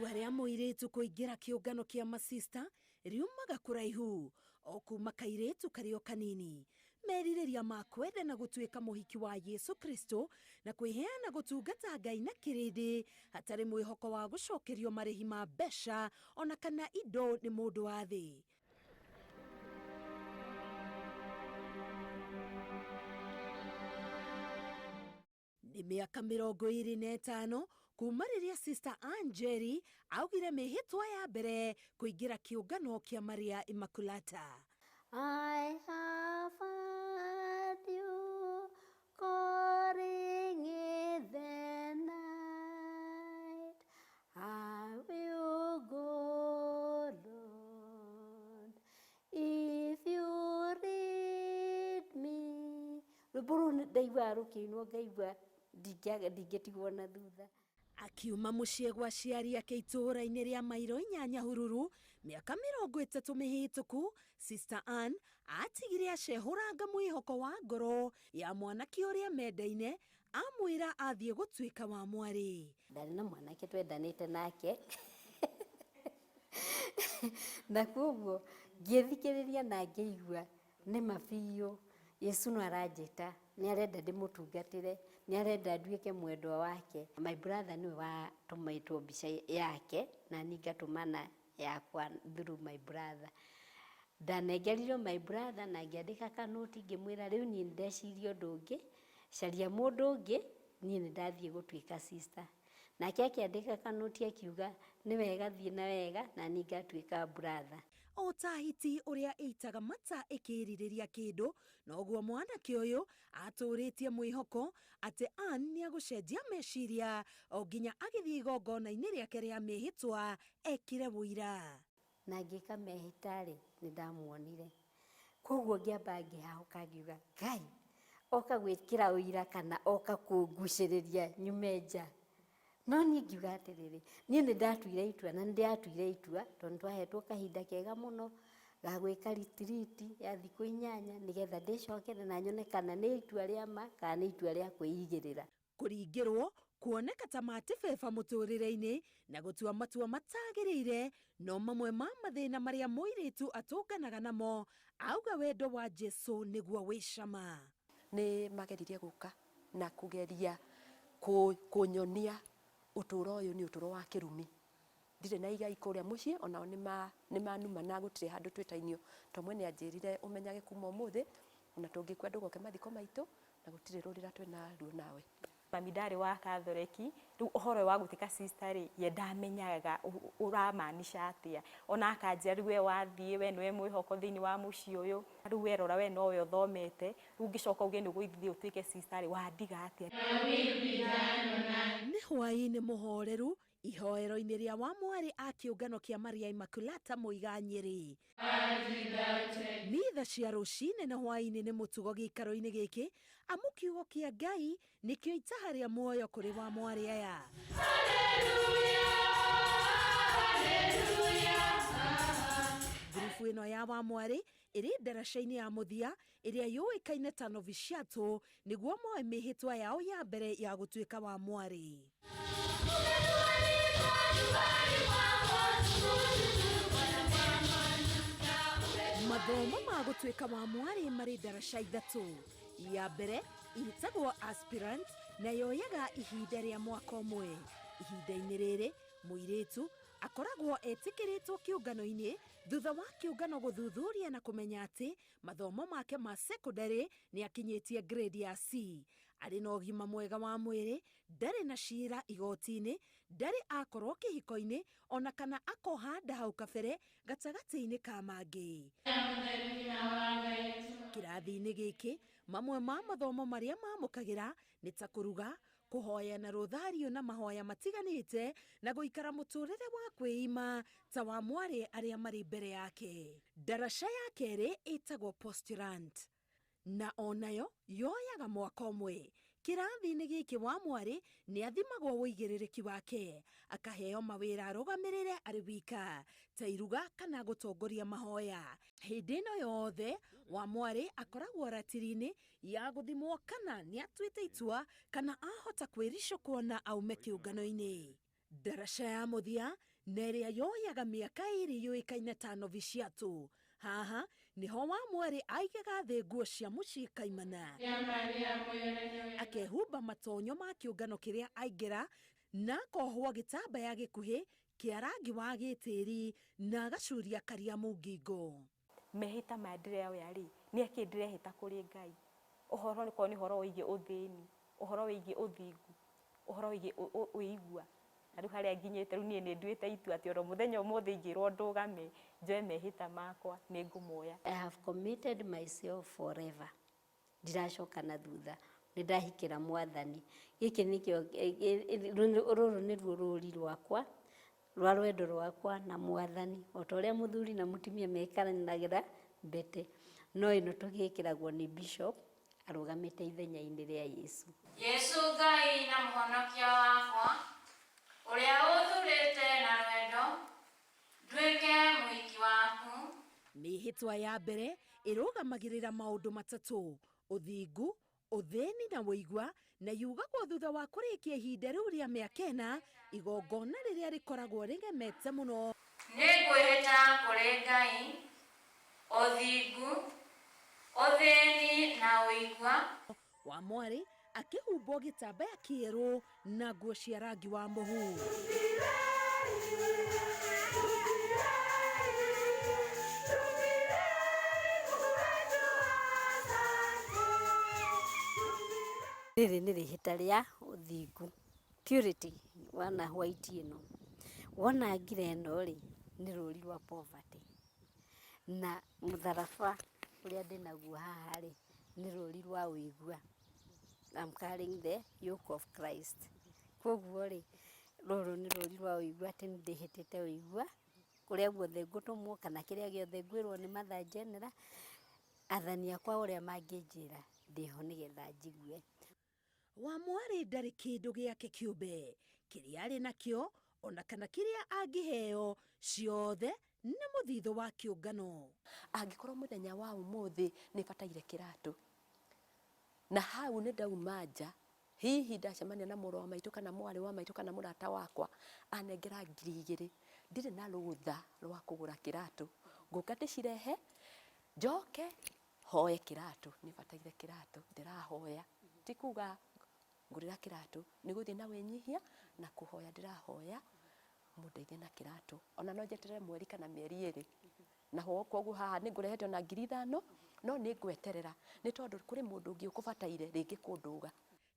Itua rĩa mũirĩtu kũingĩra kĩũngano kĩa masista riumaga kũraihu o kuma kairĩtu karĩ o kanini. Merirĩria ma kwenda na gũtuĩka mũhiki wa Yesu Kristo na kwĩheana gũtungata Ngai na kĩrĩndĩ hatarĩ mwĩhoko wa gũcokerio marĩhi ma mbeca ona kana indo nĩ mũndũ wa thĩ. Nĩ mĩaka 25 kuma rĩrĩa Sister Ann Njeri augire mĩhĩtwa ya mbere kũingĩra kĩũngano kĩa Maria Immaculata. I have heard you calling in the night. I will go, Lord, if you lead me. Rwĩmbo rũu ndaiguaga rũkĩinwo ngaigua ndingĩtigwo na thutha. Akiuma mũciĩ gwa aciari ake itũũra-inĩ rĩa mairo 8 Nyahururu mĩaka 30 mĩhĩtũku, Sister Ann atigire acehũranga mwĩhoko wa ngoro ya mwanake ũrĩa mendaine amwĩra athiĩ gũtuĩka wa mwarĩ. Ndarĩ na mwanake twendanĩte nake na koguo ngĩthikĩrĩria na ngĩigua nĩ ma biũ Yesu no aranjĩta, nĩ arenda ndĩmũtungatĩre, nĩ arenda nduĩke mwendwa wake. My brother nĩwe watũmĩtwo mbica yake na niĩ ngatũmana yakwa through my brother. Ndanengerirwo my brother na ngĩandĩka kanoti ngĩmwĩra rĩu niĩ nĩndeciria ũndũ ũngĩ, caria mũndũ ũngĩ, niĩ nĩndathiĩ gũtuĩka sister. Nake akĩandĩka kanoti akiuga nĩ wega thiĩ na wega na niĩ ngatuĩka brother. O ta hiti ũrĩa ĩitaga mata ĩkĩrirĩria kĩndũ, noguo mwanake ũyũ atũrĩtie mwĩhoko atĩ Ann nĩegũcenjia meciria o nginya agĩthiĩ igongona-inĩ rĩake rĩa mĩhĩtwa ekire ũira. Na ngĩka mehĩta-rĩ, nĩndamuonire. Koguo ngĩamba ngĩhahũka ngiuga Ngai oka gwĩkĩra ũira kana oka kũngucĩrĩria nyume nja. No niĩ ngiuga atĩrĩrĩ, niĩ nĩndatuire itua na nĩndĩratuire itua tondũ nĩtwahetwo kahinda kega mũno ga gwĩka retreat ya thikũ 8 nĩgetha ndĩcokere na nyone kana nĩ itua rĩa ma kana nĩ itua rĩa kwĩigĩrĩra. Kũringĩrwo, kuoneka ta matibeba mũtũrĩre-inĩ na gũtua matua matagĩrĩire no mamwe ma mathĩna marĩa mũirĩtu atũnganaga namo, auga wendo wa Jesu nĩguo wĩ cama. Nĩ mageririe gũka na kũgeria kũnyonia ũtũũro ũyũ nĩ ũtũũro wa kĩrumi. Ndirĩ na igai kũrĩa mũciĩ, onao nĩ manuma na gũtirĩ handũ twĩtainio. To mwene anjĩrire ũmenyage kuma ũmũthĩ, ona tũngĩkua ndũgoke mathiko maitũ, na gũtirĩ rũrĩra twĩna ruo nawe. Mami ndarĩ wa Katholeki, rĩu ũhoro wa gũtuĩka sister rĩ, ye ndamenyaga ũramaanisha atĩa. Ona akanjĩra rĩu we wathiĩ, we nĩwe mwĩhoko thĩinĩ wa mũciĩ ũyũ, rĩu we rora we nowe ũthomete, rĩu ũngĩcoka uge nĩ ũgũthiĩ ũtuĩke sister rĩ, wandiga atĩa? Nĩ hwaĩ-inĩ mũhoreru ihoero-inĩ rĩa wa mwarĩ a kĩũngano kĩa Maria Immaculata Mũiga Nyĩrĩ. Mitha cia rũcinĩ na hwaĩ-inĩ nĩ mũtugo gĩikaro-inĩ gĩkĩ, amu kiugo kĩa Ngai nĩkĩo itaha rĩa muoyo kũrĩ wa mwarĩ aya. Ngurubu ĩno ya wa mwarĩ ĩrĩ ndaraca-inĩ ya mũthia ĩrĩa yũĩkaine ta noviciato nĩguo moe mĩhĩtwa yao ya mbere ya gũtuĩka wa mwarĩ. Mathomo ma gũtuĩka wa mwarĩ marĩ ndaraca 3. Ya mbere ĩtagwo aspirant na yoyaga ihinda rĩa mwaka ũmwe. Ihinda-inĩ rĩrĩ mũirĩtu akoragwo etĩkĩrĩtwo kĩũngano-inĩ thutha wa kĩũngano gũthuthuria na kũmenya atĩ mathomo make ma secondary nĩ akinyĩtie grade ya C. Arĩ na ũgima mwega wa mwĩrĩ, ndarĩ na cira igoti-inĩ, ndarĩ akorwo kĩhiko-inĩ ona kana akoha nda hau kabere gatagatĩ-inĩ ka mangĩ. Kĩrathi-inĩ gĩkĩ mamwe ma mathomo marĩa mamũkagĩra nĩ ta kũruga, kũhoya na rũthario na mahoya matiganĩte na gũikara mũtũrĩre wa kwĩima ta wa mwarĩ arĩa marĩ mbere yake. Ndaraca ya kerĩ ĩtagwo postulant na onayo yoyaga mwaka ũmwe. Kĩrathi-inĩ gĩkĩ wa mwarĩ nĩ athimagwo ũigĩrĩrĩki wake, akaheo mawĩra arũgamĩrĩre arĩ wika ta iruga kana gũtongoria mahoya. Hĩndĩ ĩno yothe wa mwarĩ akoragwo ratiri-inĩ ya gũthimwo kana nĩ atuĩte itua kana ahota kwĩricũkwo na aume kĩũngano-inĩ. Ndaraca ya mũthia na ĩrĩa yoyaga mĩaka 2 yũĩkaine ta noviciatu. Haha nĩho wa mwarĩ aigaga thĩ nguo cia mũciĩ kaimana, akehumba matonyo ma kĩũngano kĩrĩa aingĩra, na akohwo gĩtambaya gĩkuhĩ kĩa rangi wa gĩtĩri na agacuria kariamu ngingo. Mehĩta maya ndĩreoya rĩ, nĩ akĩ ndĩrehĩta kũrĩ Ngai? Ũhoro nĩ korwo nĩ ũhoro wĩgiĩ ũthĩni, ũhoro wĩgiĩ ũthingu, ũhoro wĩgiĩ ũigua. Na rĩu harĩa nginyĩte rĩu niĩ nĩ nduĩte itua atĩ oro mũthenya ũmũthĩ ingĩrwo ndũgame njoe mehĩta makwa, nĩ ngũmoya. I have committed myself forever. Ndiracoka na thutha, nĩ ndahikĩra Mwathani. Gĩkĩ nĩkĩo, rũrũ nĩruo rũri rwakwa rwa rwendo rwakwa na Mwathani. O ta ũrĩa mũthuri na mũtumia mekaranagĩra mbete, no ĩno tũgĩkĩragwo nĩ bishop arũgamĩte ithenya-inĩ rĩa Yesu. Yesu Ngai na mũhonokia wakwa, ũrĩa ũthurĩte na rwendo, nduĩke mũhiki waku. Mĩhĩtwa ya mbere ĩrũgamagĩrĩra maũndũ matatũ: ũthingu, ũthĩni na ũigua, na yugagwo thutha wa kũrĩkia ihinda rĩu rĩa mĩaka 4, igongona rĩrĩa rĩkoragwo rĩgemete mũno. Nĩngwĩhĩta kũrĩ Ngai, ũthingu, ũthĩni na ũigua. Wa mwarĩ akĩhumbwo gĩtambaya kĩerũ na nguo cia rangi wa mũhu. Rĩrĩ nĩ rĩhĩta rĩa ũthingu, purity. Wana white ĩno, wona ngira ĩno rĩ, nĩ rũri rwa poverty, na mũtharaba ũrĩa ndĩnaguo haha rĩ, nĩ rũri rwa ũigua. I'm carrying the yoke of Christ. Koguo rĩ, rũrũ nĩ rũri rwa ũigua, atĩ nĩ ndĩhĩtĩte ũigua kũrĩa guothe ngũtũmwo kana kĩrĩa gĩothe ngwĩrwo nĩ Mother General, athani akwa ũrĩa mangĩnjĩra, ndĩho nĩgetha njigue. Wa mwarĩ ndarĩ kĩndũ gĩake kĩũmbe, kĩrĩa arĩ nakĩo ona kana kĩrĩa angĩheo, ciothe nĩ mũthithũ wa kĩũngano. Angĩkorwo mũthenya wa ũmũthĩ nĩ bataire kĩratũ, na hau nĩ ndauma nja, hihi ndacemania na mũrũ wa maitũ kana mwarĩ wa maitũ kana mũrata wakwa, anengera 2,000, ndirĩ na rũtha rwa kũgũra kĩratũ, ngũka ndĩcirehe njoke hoe kĩratũ, nĩ bataire kĩratũ, ndĩrahoya, ti kuga ngũrĩra kĩratũ, nĩ gũthiĩ na wĩnyihia na kũhoya, ndĩrahoya mũndeithie na kĩratũ, ona no njeterere mweri kana mĩeri 2, na ho koguo haha nĩ ngũrehete ona 5,000, no nĩ ngweterera nĩ tondũ kũrĩ mũndũ ũngĩ ũkũbataire rĩngĩ kũndũga.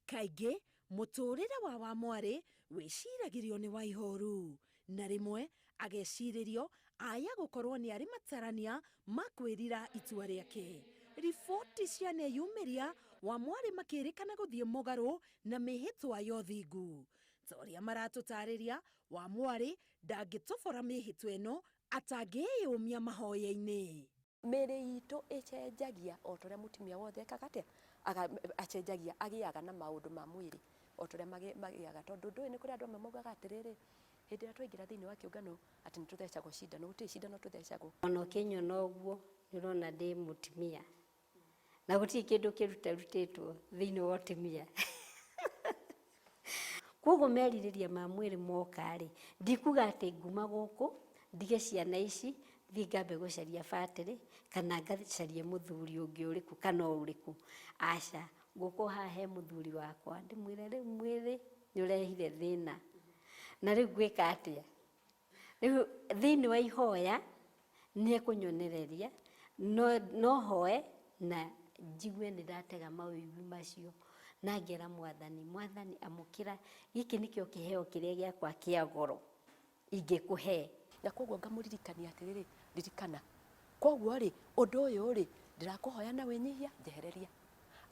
Kaingĩ mũtũrĩre wa wa mwarĩ wĩciragĩrio nĩ wa ihoru, na rĩmwe agecirĩrio aya gũkorwo nĩ arĩ matarania ma kwĩrira itua rĩake. Riboti cianeyumĩria wa mwarĩ makĩrĩkana gũthiĩ mũgarũ na mĩhĩtwa ya ũthingu. Ta ũrĩa maratũtarĩria, wa mwarĩ ndangĩtobora mĩhĩtwa ĩno atangĩyũmia mahoya-inĩ. Mĩĩrĩ itũ ĩcenjagia o ta ũrĩa mũtumia wothe ekaga atĩa, acenjagia, agĩaga na maũndũ ma mwĩrĩ o ta ũrĩa magĩaga, tondũ ndũĩ nĩ kũrĩ andũ amwe maugaga atĩrĩrĩ, hĩndĩ ĩrĩa twaingĩra thĩinĩ wa kĩũngano atĩ nĩ tũthecagwo cindano, gũtirĩ cindano tũthecagwo. Ona ũkĩnyona ũguo nĩ ũrona ndĩ mũtumia, na gũtirĩ kĩndũ kĩrutarutĩtwo thĩinĩ wa ũtumia. Koguo merirĩria ma mwĩrĩ moka rĩ, ndikuga atĩ nguma gũkũ ndige ciana ici thiĩ ngambe gũcaria batĩrĩ kana ngacarie mũthuri ũngĩ ũrĩkũ kana ũrĩkũ. Aca, ngũkũ haha he mũthuri wakwa, ndĩmwĩre rĩu mwĩrĩ nĩ ũrehire thĩna, na rĩu ngwĩka atĩa? Rĩu thĩinĩ wa ihoya nĩ ekũnyonereria, no hoe na njigue nĩ ndatega mawĩigwi macio, na ngera Mwathani, Mwathani amũkĩra, gĩkĩ nĩkĩo kĩheo kĩrĩa gĩakwa kĩa goro ingĩkũhe. Na koguo ngamũririkania atĩrĩrĩ, ririkana, koguo rĩ, ũndũ ũyũ rĩ, ndĩrakũhoya na wĩnyihia, njehereria.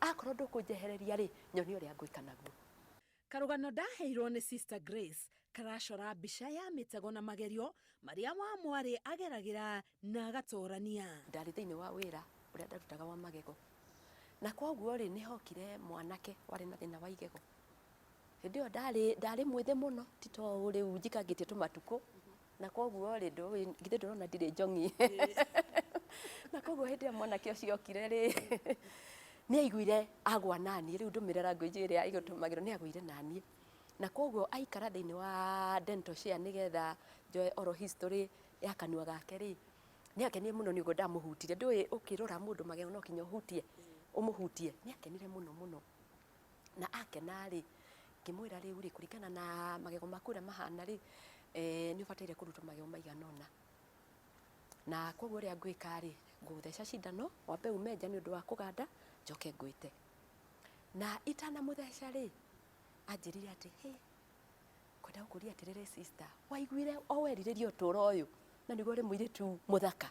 Akorwo ndũkũnjehereria rĩ, nyonia ũrĩa ngwĩka naguo. Karũgano ndaheirwo nĩ Sister Grace karacora mbica ya mĩtego na magerio marĩa wa mwarĩ ageragĩra na agatorania. Ndarĩ thĩinĩ wa wĩra ũrĩa ndarutaga wa magego, na koguo rĩ, nĩ hokire mwanake warĩ na thĩna wa igego. Hĩndĩ ĩyo ndarĩ mwĩthĩ mũno, ti ta ũũ rĩu njikangĩtie tũmatukũ, na koguo rĩ, ndũĩ, githĩ ndũrona ndirĩ njong'i. Na koguo hĩndĩ ĩyo mwanake ũcio okire rĩ, nĩ aiguire agwa naniĩ, rĩu ndũmĩre language ĩrĩa ĩgũtũmagĩrwo, nĩ agũire naniĩ. Na koguo aikara thĩinĩ wa dental chair nĩgetha njoe oral history ya kanua gake rĩ, nĩ akenire mũno nĩ ũguo ndamũhutirie. Ndũĩ ũkĩrora mũndũ magego no kinya ũhutie, ũmũhutie. Nĩ akenire mũno mũno. Na akena rĩ, ngĩmwĩra rĩu rĩ, kũringana na magego maku ũrĩa mahana rĩ, nĩ ũbataire kũrutwo magego maigana ũna. Na koguo ũrĩa ngwĩka rĩ, ngũgũtheca cindano, wambe ume nja nĩ ũndũ wa kũganda, njoke ngwĩte. Na itanamũtheca rĩ, anjĩrire atĩ, hĩ, ngwenda gũkũria atĩrĩrĩ sister, waiguire o werirĩria ũtũũro ũyũ, na nĩguo ũrĩ mũirĩtu mũthaka.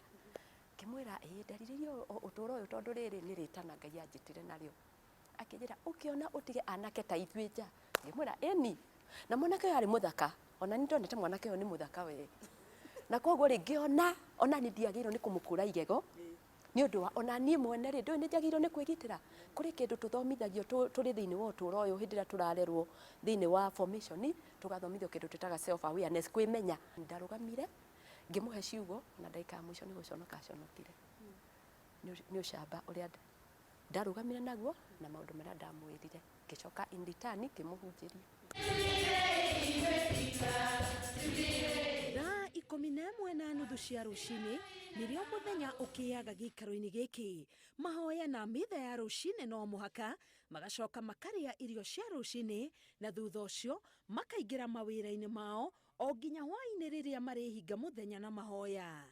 Ngĩmwĩra ĩĩ nderirĩirie ũtũũro ũyũ tondũ rĩrĩ nĩ rĩtana Ngai anjĩtire narĩo. Akĩnjĩra ũkĩona ũtige anake ta ithuĩ nja. Ngĩmwĩra ĩni. Na mwanake ũyũ arĩ mũthaka, ona niĩ ndonete mwanake ũyũ nĩ mũthaka we. Na koguo rĩ, ngĩona ona niĩ ndiagĩrĩirwo nĩ kũmũkũra igego, nĩ ũndũ wa ona niĩ mwene rĩ, ndũĩ nĩ njagĩrĩirwo nĩ kwĩgitĩra. Kũrĩ kĩndũ tũthomithagio tũrĩ thĩinĩ wa ũtũũro ũyũ hĩndĩ ĩrĩa tũrarerwo thĩinĩ wa formation, tũgathomithio kĩndũ twĩtaga self awareness, kwĩmenya. Ndarũgamire, ngĩmũhe ciugo, na ndagĩka ya mũico nĩ gũconoka aconokire. Nĩ ũcamba ũrĩa ndarũgamire naguo na maũndũ marĩa ndamwĩrire. Ngĩcoka in return ngĩmũhunjĩria. Thaa 11:30 cia rũcinĩ nĩrĩo mũthenya ũkĩaga gĩikaro-inĩ gĩkĩ. Mahoya na mitha ya rũcinĩ no mũhaka, magacoka makarĩa irio cia rũcinĩ na thutha ũcio makaingĩra mawĩra-inĩ mao o nginya hwaĩ-inĩ rĩrĩa marĩhinga mũthenya na mahoya.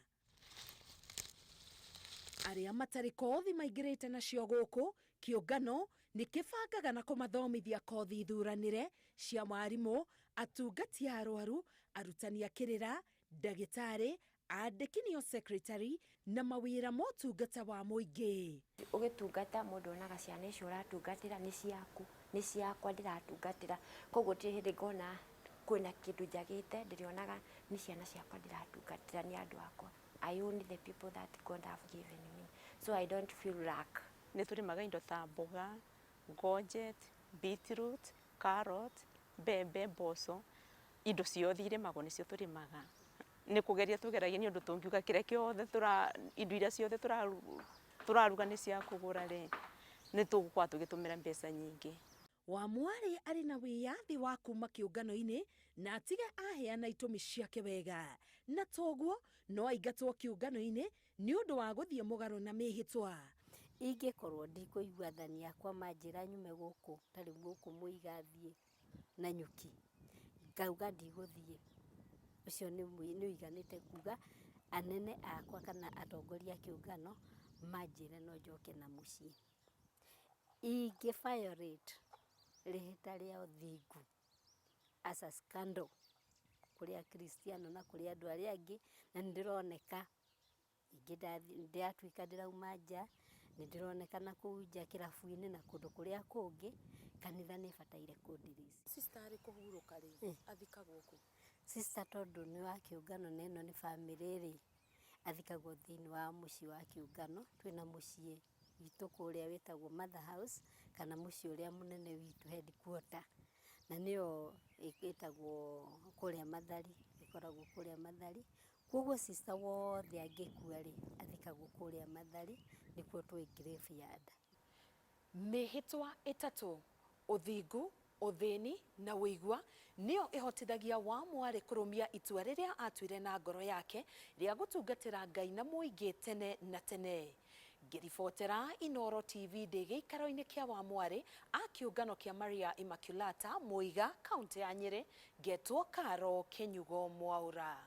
Arĩa matarĩ kothi maingĩrĩte nacio gũkũ, kĩũngano nĩ kĩbangaga na kũmathomithia kothi thuranĩre cia warimũ, atungati a arwaru, arutani a kĩrĩra, ndagĩtarĩ, andĩki nĩo secretary na mawĩra ma ũtungata wa mũingĩ. Ũgĩtungata mũndũ onaga ciana icio ũratungatĩra nĩ ciaku, nĩ ciakwa ndĩratungatĩra, koguo gũtirĩ hĩndĩ ngona kwĩna kĩndũ njagĩte, ndĩrĩonaga nĩ ciana ciakwa ndĩratungatĩra, nĩ andũ akwa. I own the people that God have given me, so I don't feel lack. Nĩ tũrĩmaga indo ta mboga, courgette, beetroot, carrot, mbembe, mboco, indo ciothe irĩmagwo nĩcio tũrĩmaga. Nĩ kũgeria tũgeragia nĩ ũndũ tũngiuga kĩrĩa kĩothe tũra indo iria ciothe tũraruga nĩ cia kũgũra rĩ, nĩ tũgũkorwo tũgĩtũmĩra mbeca nyingĩ. Wamwarĩ arĩ na wĩyathi wa kuma kĩũngano-inĩ na atige aheana itũmi ciake wega, na toguo no aingatwo kĩũngano-inĩ nĩ ũndũ wa gũthiĩ mũgarũ na mĩhĩtwa. Ingĩkorwo ndikũigua athani akwa manjĩra nyume gũkũ, ta rĩu gũkũ Mũiga thiĩ na nyuki, ngauga ndigũthiĩ, ũcio nĩ ũiganĩte kuga anene akwa kana atongoria a kĩũngano manjĩre no njoke na mũciĩ. Ingĩ violate rĩhĩta rĩa ũthingu as a scandal kũrĩ akristiano na kũrĩ andũ arĩa angĩ, na nĩ ndĩroneka ningĩ ndĩratuĩka ndĩrauma nja, nĩ ndĩroneka nakũu nja kĩrabu-inĩ na kũndũ kũrĩa kũngĩ, kanitha nĩ ĩbataire kũ-release. Sister arĩ kũhurũka rĩ, athikagwo kũ? Sister tondũ nĩ wa kĩũngano na ĩno nĩ bamĩrĩ rĩ, athikagwo thĩinĩ wa mũciĩ wa kĩũngano. Twĩna mũciĩ witũ kũrĩa wĩtagwo Mother House kana mũciĩ ũrĩa mũnene witũ headquarter, na nĩyo ĩtagwo kũrĩa Mathari, ĩkoragwo kũrĩa Mathari. Koguo sister wothe angĩkua rĩ, athikagwo kũrĩa Mathari, nĩkuo tũĩ graveyard. Mĩhĩtwa ĩtatũ, ũthingu, ũthĩni na ũigua, nĩyo ĩhotithagia Wamwarĩ kũrũmia itua rĩrĩa atuire na ngoro yake rĩa gũtungatĩra Ngai na mũingĩ tene na tene. Ngĩribotera Inooro TV ndĩ gĩikaro-inĩ kĩa Wamwarĩ a kĩũngano kĩa Maria Immaculata, Mũiga, kaũntĩ ya Nyĩrĩ, ngetwo Karo Kĩnyugo Mwaũra.